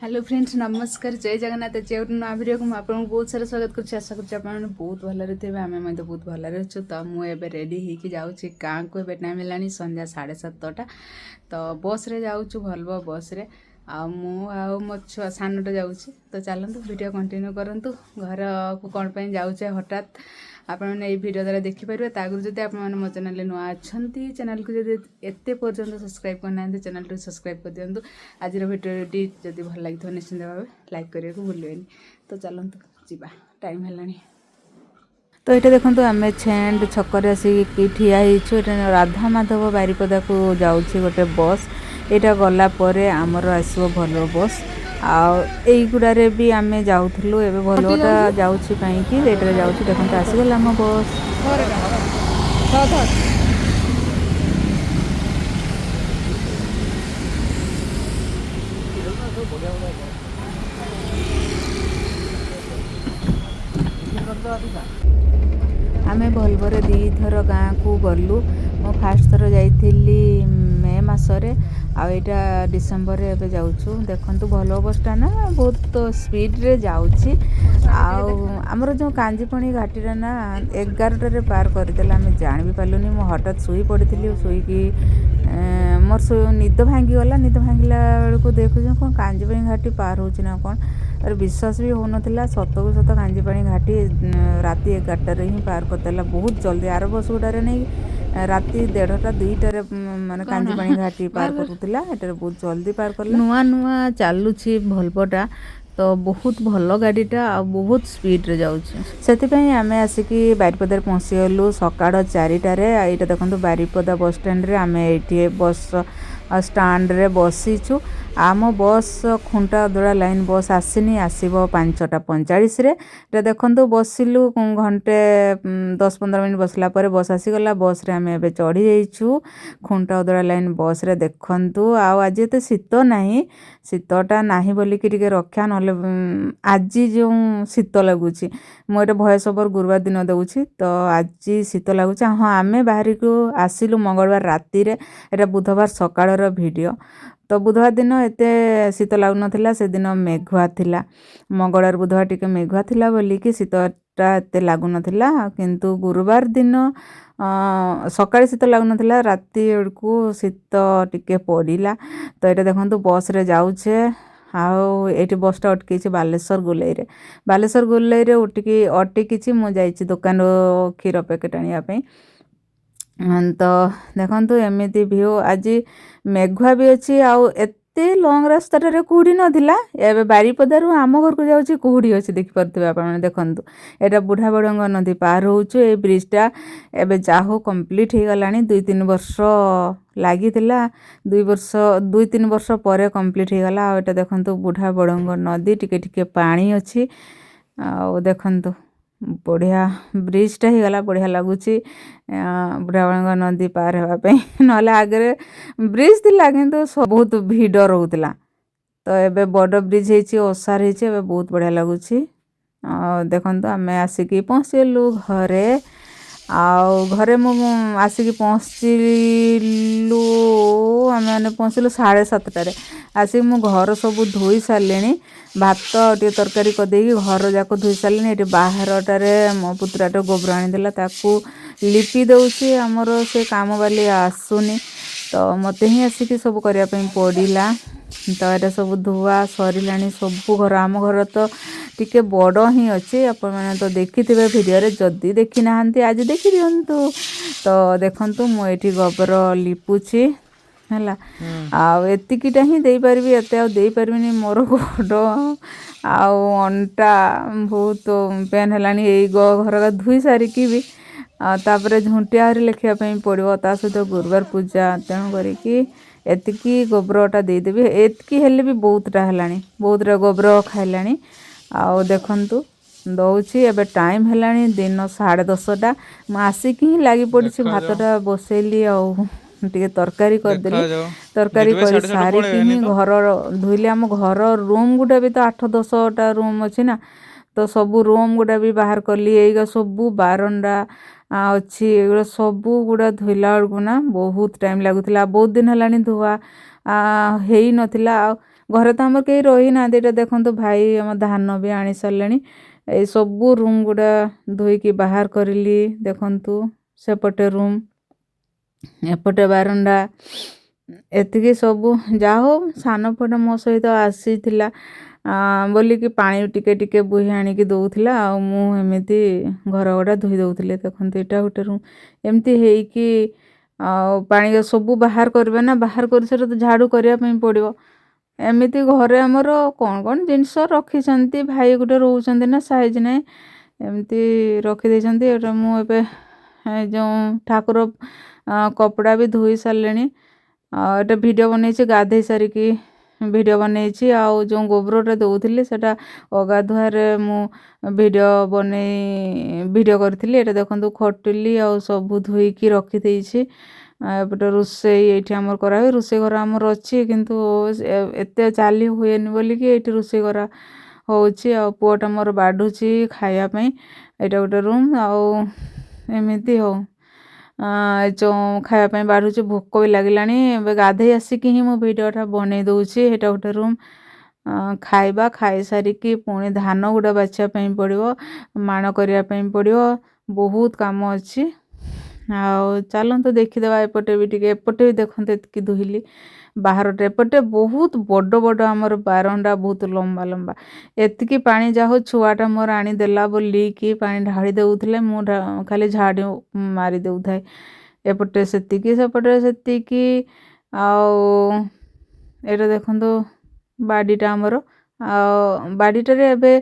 Hello friends, ନମସ୍କାର, ଜୟ ଜଗନ୍ନାଥ। ଆଜି ଗୋଟେ ନୂଆ ଭିଡ଼ିଓକୁ ମୁଁ ଆପଣଙ୍କୁ ବହୁତ ସାରା ସ୍ୱାଗତ କରୁଛି। ଆଶା କରୁଛି ଆପଣମାନେ ବହୁତ ଭଲରେ ଥିବେ। ଆମେ ମଧ୍ୟ ବହୁତ ଭଲରେ ଅଛୁ। ତ ମୁଁ ଏବେ ରେଡ଼ି ହେଇକି ଯାଉଛି ଗାଁକୁ। ଏବେ ଟାଇମ୍ ହେଲାଣି ସନ୍ଧ୍ୟା 7:30। ତ ବସ୍ରେ ଯାଉଛୁ, ଭଲଭୋ ବସ୍ରେ। ଆଉ ମୁଁ ଆଉ ମୋ ଛୁଆ ସାନଟା ଯାଉଛି। ତ ଚାଲନ୍ତୁ, ଭିଡ଼ିଓ କଣ୍ଟିନ୍ୟୁ କରନ୍ତୁ। ଘରକୁ କ'ଣ ପାଇଁ ଯାଉଛେ ହଠାତ୍, ଆପଣମାନେ ଏଇ ଭିଡ଼ିଓ ଦ୍ୱାରା ଦେଖିପାରିବେ। ତା ଆଗରୁ ଯଦି ଆପଣମାନେ ମୋ ଚ୍ୟାନେଲରେ ନୂଆ ଅଛନ୍ତି, ଚ୍ୟାନେଲକୁ ଯଦି ଏତେ ପର୍ଯ୍ୟନ୍ତ ସବସ୍କ୍ରାଇବ୍ କରିନାହାନ୍ତି, ଚ୍ୟାନେଲଟିକୁ ସବସ୍କ୍ରାଇବ୍ କରିଦିଅନ୍ତୁ। ଆଜିର ଭିଡ଼ିଓଟି ଯଦି ଭଲ ଲାଗିଥିବ, ନିଶ୍ଚିନ୍ତ ଭାବେ ଲାଇକ୍ କରିବାକୁ ଭୁଲିବେନି। ତ ଚାଲନ୍ତୁ ଯିବା, ଟାଇମ୍ ହେଲାଣି। ତ ଏଇଟା ଦେଖନ୍ତୁ, ଆମେ ଛେଣ୍ଡ ଛକରେ ଆସିକି ଠିଆ ହେଇଛୁ। ଏଇଟା ରାଧା ମାଧବ ବାରିପଦାକୁ ଯାଉଛି ଗୋଟେ ବସ୍। ଏଇଟା ଗଲା ପରେ ଆମର ଆସିବ ଭଲ ବସ୍। ଆଉ ଏଇଗୁଡ଼ାରେ ବି ଆମେ ଯାଉଥିଲୁ। ଏବେ ଭଲଟା ଯାଉଛି କାହିଁକି, ଏଇଟାରେ ଯାଉଛି। ଦେଖନ୍ତୁ, ଆସିଗଲା ଆମ ବସ୍। ଆମେ ଭଲଭୋରେ ଦୁଇଥର ଗାଁକୁ ଗଲୁ। ମୁଁ ଫାଷ୍ଟ ଥର ଯାଇଥିଲି ମେ ମାସରେ, ଆଉ ଏଇଟା ଡିସେମ୍ବରରେ ଏବେ ଯାଉଛୁ। ଦେଖନ୍ତୁ, ଭଲ ବସ୍ଟା ନା ବହୁତ ସ୍ପିଡ଼ରେ ଯାଉଛି। ଆଉ ଆମର ଯେଉଁ କାଞ୍ଜିପଣି ଘାଟିରେ ନା 11ଟାରେ ପାର କରିଦେଲା, ଆମେ ଜାଣି ବି ପାରିଲୁନି। ମୁଁ ହଠାତ୍ ଶୋଇ ପଡ଼ିଥିଲି। ଶୋଇକି ମୋର ନିଦ ଭାଙ୍ଗିଗଲା। ନିଦ ଭାଙ୍ଗିଲା ବେଳକୁ ଦେଖୁଛୁ କ'ଣ କାଞ୍ଜିପାଣି ଘାଟି ପାର ହେଉଛି ନା କ'ଣ। ଆରେ, ବିଶ୍ୱାସ ବି ହେଉନଥିଲା। ସତକୁ ସତ କାଞ୍ଜିପାଣି ଘାଟି ରାତି 11ଟାରେ ହିଁ ପାର କରିଦେଲା, ବହୁତ ଜଲ୍ଦି। ଆର ବସ୍ ଗୁଡ଼ାରେ ନେଇ ରାତି 1:30 2ଟାରେ ମାନେ କାଞ୍ଜିପାଣି ଘାଟି ପାର କରୁଥିଲା, ଏଟାରେ ବହୁତ ଜଲ୍ଦି ପାର କଲା। ନୂଆ ନୂଆ ଚାଲୁଛି ଭଲଭୋଟା, ତ ବହୁତ ଭଲ ଗାଡ଼ିଟା ଆଉ ବହୁତ ସ୍ପିଡ଼ରେ ଯାଉଛି। ସେଥିପାଇଁ ଆମେ ଆସିକି ବାରିପଦାରେ ପହଞ୍ଚିଗଲୁ ସକାଳ 4ଟାରେ। ଆଉ ଏଇଟା ଦେଖନ୍ତୁ, ବାରିପଦା ବସ୍ ଷ୍ଟାଣ୍ଡରେ ଆମେ ଏଇଠି ବସ୍ ଷ୍ଟାଣ୍ଡରେ ବସିଛୁ। ଆମ ବସ୍ ଖୁଣ୍ଟା ଅଦଳା ଲାଇନ୍ ବସ୍ ଆସିନି, ଆସିବ 5ଟା 45ରେ। ଏଇଟା ଦେଖନ୍ତୁ, ବସିଲୁ ଘଣ୍ଟେ 10-15 ମିନିଟ୍ ବସିଲା ପରେ ବସ୍ ଆସିଗଲା। ବସ୍ରେ ଆମେ ଏବେ ଚଢ଼ି ଯାଇଛୁ, ଖୁଣ୍ଟା ଅଦଳା ଲାଇନ୍ ବସ୍ରେ। ଦେଖନ୍ତୁ, ଆଉ ଆଜି ଏତେ ଶୀତ ନାହିଁ। ଶୀତଟା ନାହିଁ ବୋଲିକି ଟିକେ ରକ୍ଷା, ନହେଲେ ଆଜି ଯେଉଁ ଶୀତ ଲାଗୁଛି। ମୁଁ ଏଇଟା ଭଏସ୍ ଓଭର୍ ଗୁରୁବାର ଦିନ ଦେଉଛି, ତ ଆଜି ଶୀତ ଲାଗୁଛି। ହଁ, ଆମେ ବାହାରିକୁ ଆସିଲୁ ମଙ୍ଗଳବାର ରାତିରେ, ଏଇଟା ବୁଧବାର ସକାଳର ଭିଡ଼ିଓ। ତ ବୁଧବାର ଦିନ ଏତେ ଶୀତ ଲାଗୁନଥିଲା, ସେଦିନ ମେଘୁଆ ଥିଲା। ମଙ୍ଗଳବାର ବୁଧବାର ଟିକେ ମେଘୁଆ ଥିଲା ବୋଲିକି ଶୀତଟା ଏତେ ଲାଗୁନଥିଲା। କିନ୍ତୁ ଗୁରୁବାର ଦିନ ସକାଳେ ଶୀତ ଲାଗୁନଥିଲା, ରାତି ବେଳକୁ ଶୀତ ଟିକେ ପଡ଼ିଲା। ତ ଏଇଟା ଦେଖନ୍ତୁ, ବସ୍ରେ ଯାଉଛେ ଆଉ ଏଇଠି ବସ୍ଟା ଅଟକେଇଛି ବାଲେଶ୍ୱର ଗୋଲେଇରେ। ବାଲେଶ୍ୱର ଗୋଲେଇରେ ଉଠିକି ଅଟକିଛି। ମୁଁ ଯାଇଛି ଦୋକାନରୁ କ୍ଷୀର ପ୍ୟାକେଟ୍ ଆଣିବା ପାଇଁ। ତ ଦେଖନ୍ତୁ, ଏମିତି ଭିଉ। ଆଜି ମେଘୁଆ ବି ଅଛି ଆଉ ଏତେ ଲଙ୍ଗ୍ ରାସ୍ତାଟାରେ କୁହୁଡ଼ି ନଥିଲା। ଏବେ ବାରିପଦାରୁ ଆମ ଘରକୁ ଯାଉଛି, କୁହୁଡ଼ି ଅଛି, ଦେଖିପାରୁଥିବେ ଆପଣମାନେ। ଦେଖନ୍ତୁ, ଏଇଟା ବୁଢ଼ା ବଡ଼ଙ୍ଗ ନଦୀ ପାର ହେଉଛୁ। ଏଇ ବ୍ରିଜଟା ଏବେ ଯାହା ହଉ କମ୍ପ୍ଲିଟ୍ ହେଇଗଲାଣି। 2-3 ବର୍ଷ ଲାଗିଥିଲା, 2 ବର୍ଷ, 2-3 ବର୍ଷ ପରେ କମ୍ପ୍ଲିଟ୍ ହେଇଗଲା। ଆଉ ଏଇଟା ଦେଖନ୍ତୁ, ବୁଢ଼ା ବଡ଼ଙ୍ଗ ନଦୀ, ଟିକେ ଟିକେ ପାଣି ଅଛି। ଆଉ ଦେଖନ୍ତୁ, ବଢ଼ିଆ ବ୍ରିଜଟା ହେଇଗଲା, ବଢ଼ିଆ ଲାଗୁଛି ବୁଢ଼ାବଳଙ୍ଗ ନଦୀ ପାର ହେବା ପାଇଁ। ନହେଲେ ଆଗରେ ବ୍ରିଜ ଥିଲା, କିନ୍ତୁ ବହୁତ ଭିଡ଼ ରହୁଥିଲା। ତ ଏବେ ବଡ଼ ବ୍ରିଜ ହେଇଛି, ଓସାର ହେଇଛି, ଏବେ ବହୁତ ବଢ଼ିଆ ଲାଗୁଛି। ଆଉ ଦେଖନ୍ତୁ, ଆମେ ଆସିକି ପହଞ୍ଚିଲୁ ଘରେ। ଆଉ ଘରେ ମୁଁ ଆସିକି ପହଞ୍ଚିଲୁ, ଆମେମାନେ ପହଞ୍ଚିଲୁ 7:30ରେ। ଆସିକି ମୁଁ ଘର ସବୁ ଧୋଇ ସାରିଲିଣି। ଭାତ ଆଉ ଟିକେ ତରକାରୀ କରିଦେଇକି ଘର ଯାକ ଧୋଇ ସାରିଲିଣି। ଏଠି ବାହାରଟାରେ ମୋ ପୁତୁରାଟା ଗୋବର ଆଣିଦେଲା, ତାକୁ ଲିପି ଦେଉଛି। ଆମର ସେ କାମବାଲି ଆସୁନି, ତ ମୋତେ ହିଁ ଆସିକି ସବୁ କରିବା ପାଇଁ ପଡ଼ିଲା। ତ ଏଇଟା ସବୁ ଧୁଆ ସରିଲାଣି ସବୁ ଘର। ଆମ ଘର ତ ଟିକେ ବଡ଼ ହିଁ ଅଛି, ଆପଣମାନେ ତ ଦେଖିଥିବେ ଭିଡ଼ିଓରେ। ଯଦି ଦେଖିନାହାନ୍ତି, ଆଜି ଦେଖିଦିଅନ୍ତୁ। ତ ଦେଖନ୍ତୁ, ମୁଁ ଏଇଠି ଗୋବର ଲିପୁଛି ହେଲା। ଆଉ ଏତିକିଟା ହିଁ ଦେଇପାରିବି, ଏତେ ଆଉ ଦେଇପାରିବିନି। ମୋର ଗୋଡ଼ ଆଉ ଅଣ୍ଟା ବହୁତ ପେନ୍ ହେଲାଣି। ଏଇ ଘର ଧୋଇ ସାରିକି ବି ଆଉ ତାପରେ ଝୁଣ୍ଟି ଆହୁରି ଲେଖିବା ପାଇଁ ପଡ଼ିବ, ତା ସହିତ ଗୁରୁବାର ପୂଜା। ତେଣୁ କରିକି ଏତିକି ଗୋବରଟା ଦେଇଦେବି। ଏତିକି ହେଲେ ବି ବହୁତଟା ହେଲାଣି, ବହୁତଟା ଗୋବର ଖାଇଲାଣି। ଆଉ ଦେଖନ୍ତୁ, ଦଉଛି। ଏବେ ଟାଇମ୍ ହେଲାଣି ଦିନ 10:30। ମୁଁ ଆସିକି ହିଁ ଲାଗି ପଡ଼ିଛି। ଦେଖାଯାଉ। ଭାତଟା ବସେଇଲି ଆଉ ଟିକେ ତରକାରୀ କରିଦେଲି। ଦେଖାଯାଉ। ତରକାରୀ ଜିତୁ ଭାଇ କରି 7:30 ସାରିକି ପଳେଇବେନି ହିଁ ତ? ଘର ଧୋଇଲି। ଆମ ଘର ରୁମ୍ ଗୁଡ଼ା ବି ତ 8-10ଟା ରୁମ୍ ଅଛି ନା, ତ ସବୁ ରୁମ୍ ଗୁଡ଼ା ବି ବାହାର କଲି। ଏଇଗା ସବୁ ବାରଣ୍ଡା ଅଛି, ଏଗୁଡ଼ା ସବୁ ଗୁଡ଼ା ଧୋଇଲା ବେଳକୁ ନା ବହୁତ ଟାଇମ୍ ଲାଗୁଥିଲା। ବହୁତ ଦିନ ହେଲାଣି ଧୁଆ ହେଇନଥିଲା। ଆଉ ଘରେ ତ ଆମର କେହି ରହିନାହାନ୍ତି। ଏଇଟା ଦେଖନ୍ତୁ, ଭାଇ ଆମ ଧାନ ବି ଆଣି ସାରିଲେଣି। ଏଇ ସବୁ ରୁମ୍ ଗୁଡ଼ା ଧୋଇକି ବାହାର କରିଲି। ଦେଖନ୍ତୁ, ସେପଟେ ରୁମ୍, ଏପଟେ ବାରଣ୍ଡା, ଏତିକି ସବୁ। ଯାହା ହଉ, ସାନ ପୁଅଟା ମୋ ସହିତ ଆସିଥିଲା ବୋଲିକି ପାଣି ଟିକେ ଟିକେ ବୋହି ଆଣିକି ଦେଉଥିଲା ଆଉ ମୁଁ ଏମିତି ଘର ଗୁଡ଼ା ଧୋଇ ଦେଉଥିଲି। ଦେଖନ୍ତୁ, ଏଇଟା ଗୋଟେ ରୁମ୍। ଏମିତି ହେଇକି ଆଉ ପାଣି ସବୁ ବାହାର କରିବେ ନା, ବାହାର କରି ସାରିଲେ ତ ଝାଡ଼ୁ କରିବା ପାଇଁ ପଡ଼ିବ। ଏମିତି ଘରେ ଆମର କ'ଣ କ'ଣ ଜିନିଷ ରଖିଛନ୍ତି। ଭାଇ ଗୋଟେ ରହୁଛନ୍ତି ନା, ସାଇଜ୍ ନାହିଁ, ଏମିତି ରଖିଦେଇଛନ୍ତି। ଏଇଟା ମୁଁ ଏବେ ଯେଉଁ ଠାକୁର କପଡ଼ା ବି ଧୋଇ ସାରିଲିଣି। ଆଉ ଏଇଟା ଭିଡ଼ିଓ ବନେଇଛି, ଗାଧେଇ ସାରିକି ଭିଡ଼ିଓ ବନେଇଛି। ଆଉ ଯେଉଁ ଗୋବରଟା ଦେଉଥିଲି, ସେଇଟା ଅଗାଧୁଆରେ ମୁଁ ଭିଡ଼ିଓ ବନେଇ ଭିଡ଼ିଓ କରିଥିଲି। ଏଇଟା ଦେଖନ୍ତୁ, ଖଟୁଲି ଆଉ ସବୁ ଧୋଇକି ରଖିଦେଇଛି। ଏପଟେ ରୋଷେଇ ଏଇଠି ଆମର କରାହୁଏ। ରୋଷେଇ ଘର ଆମର ଅଛି, କିନ୍ତୁ ଏତେ ଚାଲି ହୁଏନି ବୋଲିକି ଏଇଠି ରୋଷେଇ କରା ହେଉଛି। ଆଉ ପୁଅଟା ମୋର ବାଢ଼ୁଛି ଖାଇବା ପାଇଁ। ଏଇଟା ଗୋଟେ ରୁମ୍। ଆଉ ଏମିତି ହଉ ଯେଉଁ ଖାଇବା ପାଇଁ ବାଢ଼ୁଛି, ଭୋକ ବି ଲାଗିଲାଣି। ଏବେ ଗାଧେଇ ଆସିକି ହିଁ ମୁଁ ଭିଡ଼ିଓଟା ବନେଇ ଦେଉଛି। ଏଇଟା ଗୋଟେ ରୁମ୍। ଖାଇବା ଖାଇସାରିକି ପୁଣି ଧାନ ଗୁଡ଼ା ବାଛିବା ପାଇଁ ପଡ଼ିବ, ମାଣ କରିବା ପାଇଁ ପଡ଼ିବ, ବହୁତ କାମ ଅଛି। ଆଉ ଚାଲନ୍ତୁ ଦେଖିଦେବା ଏପଟେ ବି ଟିକେ। ଏପଟେ ବି ଦେଖନ୍ତୁ, ଏତିକି ଧୋଇଲି ବାହାରଟା। ଏପଟେ ବହୁତ ବଡ଼ ବଡ଼ ଆମର ବାରଣ୍ଡା, ବହୁତ ଲମ୍ବା ଲମ୍ବା। ଏତିକି ପାଣି ଯାହା ହଉ ଛୁଆଟା ମୋର ଆଣିଦେଲା ବୋଲିକି ପାଣି ଢାଳି ଦେଉଥିଲେ, ମୁଁ ଖାଲି ଝାଡ଼ୁ ମାରି ଦେଉଥାଏ। ଏପଟେ ସେତିକି, ସେପଟେ ସେତିକି। ଆଉ ଏଇଟା ଦେଖନ୍ତୁ, ବାଡ଼ିଟା ଆମର। ଆଉ ବାଡ଼ିଟାରେ ଏବେ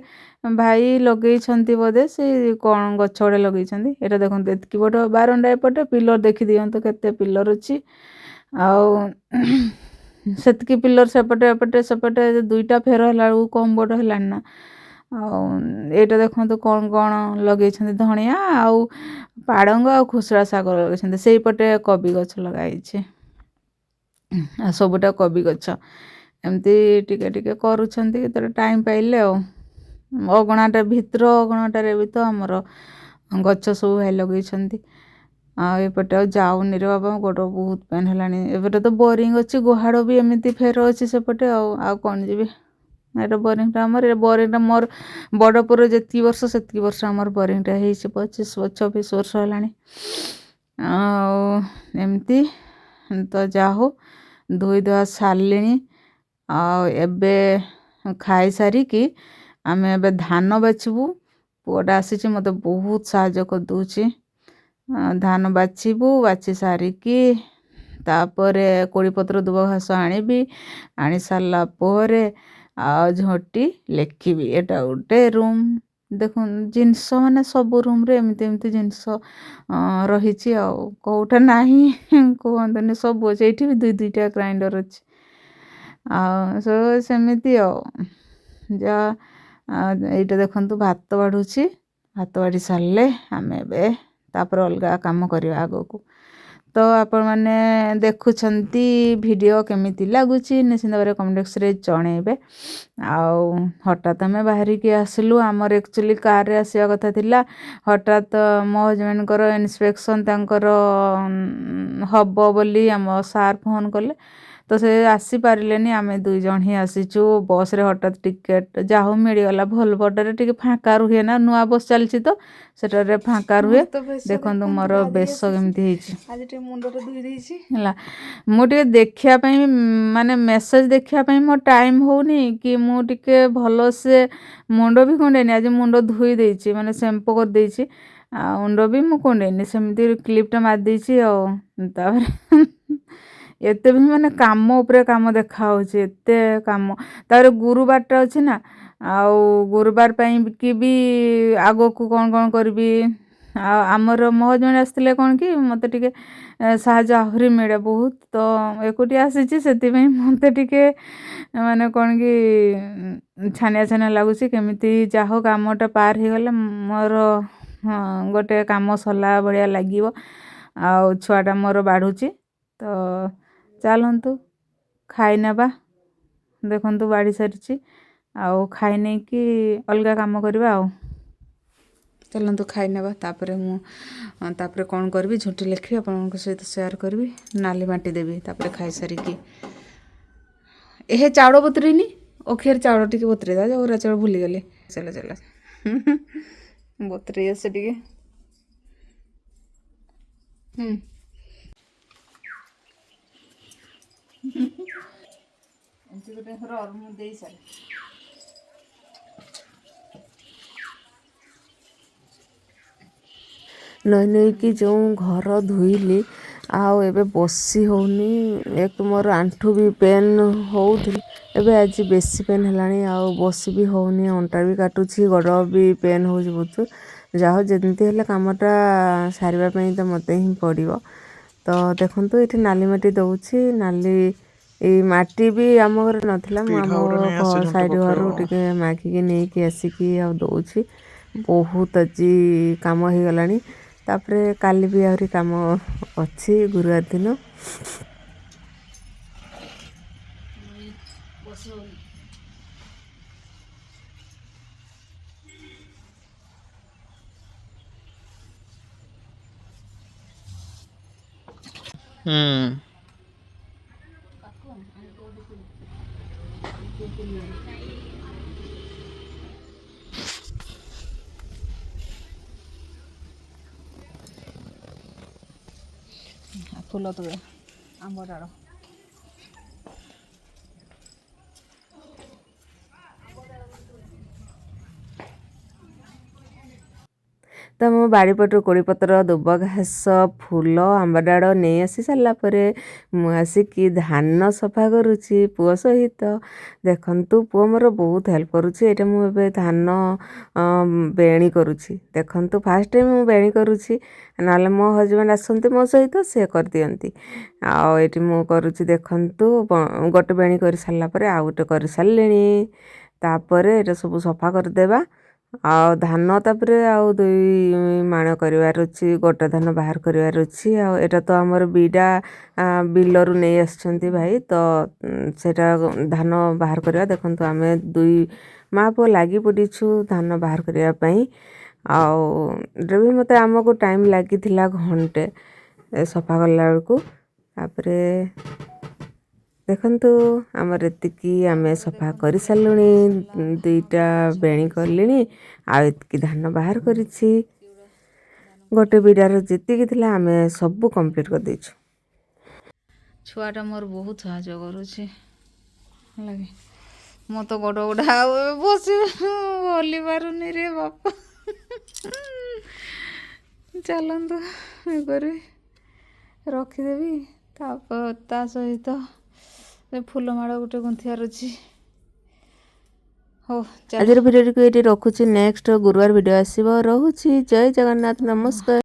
ଭାଇ ଲଗେଇଛନ୍ତି ବୋଧେ, ସେ କ'ଣ ଗଛ ଗୁଡ଼ା ଲଗେଇଛନ୍ତି। ଏଇଟା ଦେଖନ୍ତୁ, ଏତିକି ବଡ଼ ବାରଣ୍ଡା। ଏପଟେ ପିଲର ଦେଖିଦିଅନ୍ତୁ, କେତେ ପିଲର ଅଛି। ଆଉ ସେତିକି ପିଲର ସେପଟେ, ଏପଟେ, ସେପଟେ ଦୁଇଟା ଫେର ହେଲା ବେଳକୁ କମ୍ ବଡ଼ ହେଲାଣି ନା? ଆଉ ଏଇଟା ଦେଖନ୍ତୁ, କ'ଣ କ'ଣ ଲଗେଇଛନ୍ତି। ଧଣିଆ ଆଉ ପାଳଙ୍ଗ ଆଉ ଖୁସରା ଶାଗ ଲଗେଇଛନ୍ତି। ସେଇପଟେ କୋବି ଗଛ ଲଗା ହେଇଛି। ଆଉ ସବୁଟା କୋବି ଗଛ। ଏମିତି ଟିକେ ଟିକେ କରୁଛନ୍ତି କେତେବେଳେ ଟାଇମ୍ ପାଇଲେ। ଆଉ ଅଗଣାଟା, ଭିତର ଅଗଣାଟାରେ ବି ତ ଆମର ଗଛ ସବୁ ଭାଇ ଲଗେଇଛନ୍ତି। ଆଉ ଏପଟେ ଆଉ ଯାଉନି ରେ ବାବା, ଗୋଡ଼ ବହୁତ ପେନ୍ ହେଲାଣି। ଏପଟେ ତ ବୋରିଂ ଅଛି, ଗୁହାଳ ବି ଏମିତି ଫେର ଅଛି ସେପଟେ। ଆଉ କ'ଣ ଯିବି? ଏଇଟା ବୋରିଂଟା ଆମର। ଏ ବୋରିଂଟା ମୋର ବଡ଼ ପୁଅର ଯେତିକି ବର୍ଷ, ସେତିକି ବର୍ଷ ଆମର ବୋରିଂଟା ହେଇଛି। 25, 26 ବର୍ଷ ହେଲାଣି। ଆଉ ଏମିତି ତ ଯାହା ହଉ ଧୋଇ ଧୁଆ ସାରିଲିଣି। ଆଉ ଏବେ ଖାଇସାରିକି ଆମେ ଏବେ ଧାନ ବାଛିବୁ। ପୁଅଟା ଆସିଛି, ମୋତେ ବହୁତ ସାହାଯ୍ୟ କରିଦେଉଛି। ଧାନ ବାଛିବୁ, ବାଛି ସାରିକି ତାପରେ କୋଳିପତ୍ର, ଦୁବ ଘାସ ଆଣିବି। ଆଣି ସାରିଲା ପରେ ଆଉ ଝୋଟି ଲେଖିବି। ଏଇଟା ଗୋଟେ ରୁମ୍। ଦେଖୁନ୍, ଜିନିଷ ମାନେ ସବୁ ରୁମ୍ରେ ଏମିତି ଏମିତି ଜିନିଷ ରହିଛି। ଆଉ କେଉଁଟା ନାହିଁ କୁହନ୍ତୁନି, ସବୁ ଅଛି। ଏଇଠି ବି ଦୁଇ ଦୁଇଟା ଗ୍ରାଇଣ୍ଡର ଅଛି। ଆଉ ସବୁ ସେମିତି। ଆଉ ଯାହା ଏଇଟା ଦେଖନ୍ତୁ, ଭାତ ବାଢ଼ୁଛି। ଭାତ ବାଢ଼ି ସାରିଲେ ଆମେ ଏବେ ତାପରେ ଅଲଗା କାମ କରିବା ଆଗକୁ। ତ ଆପଣମାନେ ଦେଖୁଛନ୍ତି, ଭିଡ଼ିଓ କେମିତି ଲାଗୁଛି ନିଶ୍ଚିନ୍ତ ଭାବରେ କମେଣ୍ଟ ବକ୍ସରେ ଜଣେଇବେ। ଆଉ ହଠାତ୍ ଆମେ ବାହାରିକି ଆସିଲୁ। ଆମର ଆକ୍ଚୁଆଲି କାର୍ରେ ଆସିବା କଥା ଥିଲା। ହଠାତ୍ ମୋ ହଜବେଣ୍ଡଙ୍କର ଇନ୍ସପେକ୍ସନ୍ ତାଙ୍କର ହବ ବୋଲି ଆମ ସାର୍ ଫୋନ୍ କଲେ, ତ ସେ ଆସିପାରିଲେନି। ଆମେ ଦୁଇ ଜଣ ହିଁ ଆସିଛୁ ବସ୍ରେ। ହଠାତ୍ ଟିକେଟ୍ ଯାହା ହଉ ମିଳିଗଲା। ଭଲଭୋଟାରେ ଟିକେ ଫାଙ୍କା ରୁହେ ନା, ନୂଆ ବସ୍ ଚାଲିଛି ତ ସେଟାରେ ଫାଙ୍କା ରୁହେ। ଦେଖନ୍ତୁ, ମୋର ବେଶ କେମିତି ହେଇଛି। ଆଜି ଟିକେ ମୁଣ୍ଡଟା ଧୋଇ ଦେଇଛି। ହେଲା, ମୁଁ ଟିକେ ଦେଖିବା ପାଇଁ, ମାନେ ମେସେଜ୍ ଦେଖିବା ପାଇଁ ମୋ ଟାଇମ୍ ହେଉନି କି ମୁଁ ଟିକେ ଭଲସେ ମୁଣ୍ଡ ବି କୁଣ୍ଡେଇନି। ଆଜି ମୁଣ୍ଡ ଧୋଇ ଦେଇଛି, ମାନେ ସାମ୍ପୋ କରିଦେଇଛି, ଆଉ ମୁଣ୍ଡ ବି ମୁଁ କୁଣ୍ଡେଇନି, ସେମିତି କ୍ଲିପ୍ଟା ମାରିଦେଇଛି। ଆଉ ତାପରେ ଏତେ ବି ମାନେ କାମ ଉପରେ କାମ ଦେଖାହେଉଛି, ଏତେ କାମ। ତାପରେ ଗୁରୁବାରଟା ଅଛି ନା, ଆଉ ଗୁରୁବାର ପାଇଁ କି ବି ଆଗକୁ କ'ଣ କ'ଣ କରିବି। ଆଉ ଆମର ମୋ ହଜବେଣ୍ଡ ଆସିଥିଲେ କ'ଣ କି ମୋତେ ଟିକେ ସାହାଯ୍ୟ ଆହୁରି ମିଳେ ବହୁତ। ତ ଏକୁଟିଆ ଆସିଛି, ସେଥିପାଇଁ ମୋତେ ଟିକେ ମାନେ କ'ଣ କି ଛାନିଆ ଛାନିଆ ଲାଗୁଛି। କେମିତି ଯାହା ହଉ କାମଟା ପାର ହେଇଗଲେ ମୋର ଗୋଟେ କାମ ସରିଲା ଭଳିଆ ଲାଗିବ। ଆଉ ଛୁଆଟା ମୋର ବାଢ଼ୁଛି, ତ ଚାଲନ୍ତୁ ଖାଇନେବା। ଦେଖନ୍ତୁ, ବାଢ଼ି ସାରିଛି, ଆଉ ଖାଇ ନେଇକି ଅଲଗା କାମ କରିବା। ଆଉ ଚାଲନ୍ତୁ ଖାଇନେବା, ତାପରେ ମୁଁ ତାପରେ କ'ଣ କରିବି, ଝୋଟି ଲେଖିବି, ଆପଣଙ୍କ ସହିତ ସେୟାର କରିବି, ନାଲି ମାଟି ଦେବି ତାପରେ ଖାଇସାରିକି। ଏହେ ଚାଉଳ ବତୁରେଇନି, ଅଖିଆରେ ଚାଉଳ ଟିକେ ବତୁରେଇ ଦବା, ଅରୁଆ ଚାଉଳ ଭୁଲିଗଲେ। ଚାଲ ଚାଲ, ବତୁରେଇ ଆସେ ଟିକେ। ହୁଁ ଏମିତି ଗୋଟେ ର, ମୁଁ ଦେଇ ସାରେ। ନଈ ନେଇକି ଯେଉଁ ଘର ଧୋଇଲି, ଆଉ ଏବେ ବସି ହେଉନି। ଏକ ମୋର ଆଣ୍ଠୁ ବି ପେନ୍ ହେଉଥିଲା, ଏବେ ଆଜି ବେଶୀ ପେନ୍ ହେଲାଣି, ଆଉ ବସି ବି ହେଉନି। ଅଣ୍ଟା ବି କାଟୁଛି, ଗୋଡ଼ ବି ପେନ୍ ହେଉଛି ବହୁତ। ଯାହା ହଉ, ଯେମିତି ହେଲେ କାମଟା ସାରିବା ପାଇଁ ତ ମୋତେ ହିଁ ପଡ଼ିବ। ତ ଦେଖନ୍ତୁ, ଏଠି ନାଲି ମାଟି ଦେଉଛି। ନାଲି ଏଇ ମାଟି ବି ଆମ ଘରେ ନଥିଲା, ମୁଁ ପିଢା ଆମ ଗୋଟେ ନେଇ ଆସେ ଝୁଣ୍ଟି ସାଇଡ଼ ଘରୁ ପକେଇବ। ଟିକେ ମାଗିକି ନେଇକି ଆସିକି ଆଉ ଦେଉଛି। ବହୁତ ଆଜି କାମ ହେଇଗଲାଣି। ତାପରେ କାଲି ବି ଆହୁରି କାମ ଅଛି, ଗୁରୁବାର ଦିନ। ବସି ହେଉନି। ହୁଁ ଫୁଲ ତୋଳେ, ଆମ୍ବ ଡାଳ। ତ ମୋ ବାଡ଼ିପଟରୁ କୋଳିପତ୍ର, ଦୁବ ଘାସ, ଫୁଲ, ଆମ୍ବ ଡାଳ ନେଇ ଆସି ସାରିଲା ପରେ ମୁଁ ଆସିକି ଧାନ ସଫା କରୁଛି ପୁଅ ସହିତ। ଦେଖନ୍ତୁ, ପୁଅ ମୋର ବହୁତ ହେଲ୍ପ କରୁଛି। ଏଇଟା ମୁଁ ଏବେ ଧାନ ବେଣୀ କରୁଛି। ଦେଖନ୍ତୁ, ଫାଷ୍ଟ ଟାଇମ୍ ମୁଁ ବେଣୀ କରୁଛି, ନହେଲେ ମୋ ହଜବେଣ୍ଡ ଆସନ୍ତି ମୋ ସହିତ, ସେ କରିଦିଅନ୍ତି। ଆଉ ଏଇଠି ମୁଁ କରୁଛି। ଦେଖନ୍ତୁ, ଗୋଟେ ବେଣୀ କରିସାରିଲା ପରେ ଆଉ ଗୋଟେ କରିସାରିଲିଣି। ତାପରେ ଏଇଟା ସବୁ ସଫା କରିଦେବା ଆଉ ଧାନ। ତାପରେ ଆଉ 2 ମାଣ କରିବାର ଅଛି, ଗୋଟେ ଧାନ ବାହାର କରିବାର ଅଛି। ଆଉ ଏଇଟା ତ ଆମର ବିଡ଼ା ବିଲରୁ ନେଇ ଆସିଛନ୍ତି ଭାଇ, ତ ସେଇଟା ଧାନ ବାହାର କରିବା। ଦେଖନ୍ତୁ, ଆମେ ଦୁଇ ମା ପୁଅ ଲାଗି ପଡ଼ିଛୁ ଧାନ ବାହାର କରିବା ପାଇଁ। ଆଉ ଏଇଟା ବି ମୋତେ ଆମକୁ ଟାଇମ୍ ଲାଗିଥିଲା ଘଣ୍ଟେ ସଫା କଲା ବେଳକୁ। ତାପରେ ଦେଖନ୍ତୁ, ଆମର ଏତିକି ଆମେ ସଫା କରିସାରିଲୁଣି। ଦୁଇଟା ବେଣୀ କଲିଣି ଆଉ ଏତିକି ଧାନ ବାହାର କରିଛି। ଗୋଟେ ବିଡ଼ାର ଯେତିକି ଥିଲା, ଆମେ ସବୁ କମ୍ପ୍ଲିଟ୍ କରିଦେଇଛୁ। ଛୁଆଟା ମୋର ବହୁତ ସାହାଯ୍ୟ କରୁଛି, ହେଲା କି? ମୁଁ ତ ଗୋଡ଼ ଗୁଡ଼ା ଆଉ ଏବେ ବସି ହଲି ପାରୁନି ରେ ବାପା। ଚାଲନ୍ତୁ, ଇଏ କରିବି, ରଖିଦେବି। ତା ସହିତ ଏ ଫୁଲମାଳ ଗୋଟେ ଗୁନ୍ଥିବାର ଅଛି। ହଉ, ଚାଲ। ଆଜିର ଭିଡ଼ିଓଟିକୁ ଏଇଠି ରଖୁଛି। ନେକ୍ସଟ ଗୁରୁବାର ଭିଡ଼ିଓ ଆସିବ। ରହୁଛି, ଜୟ ଜଗନ୍ନାଥ, ନମସ୍କାର।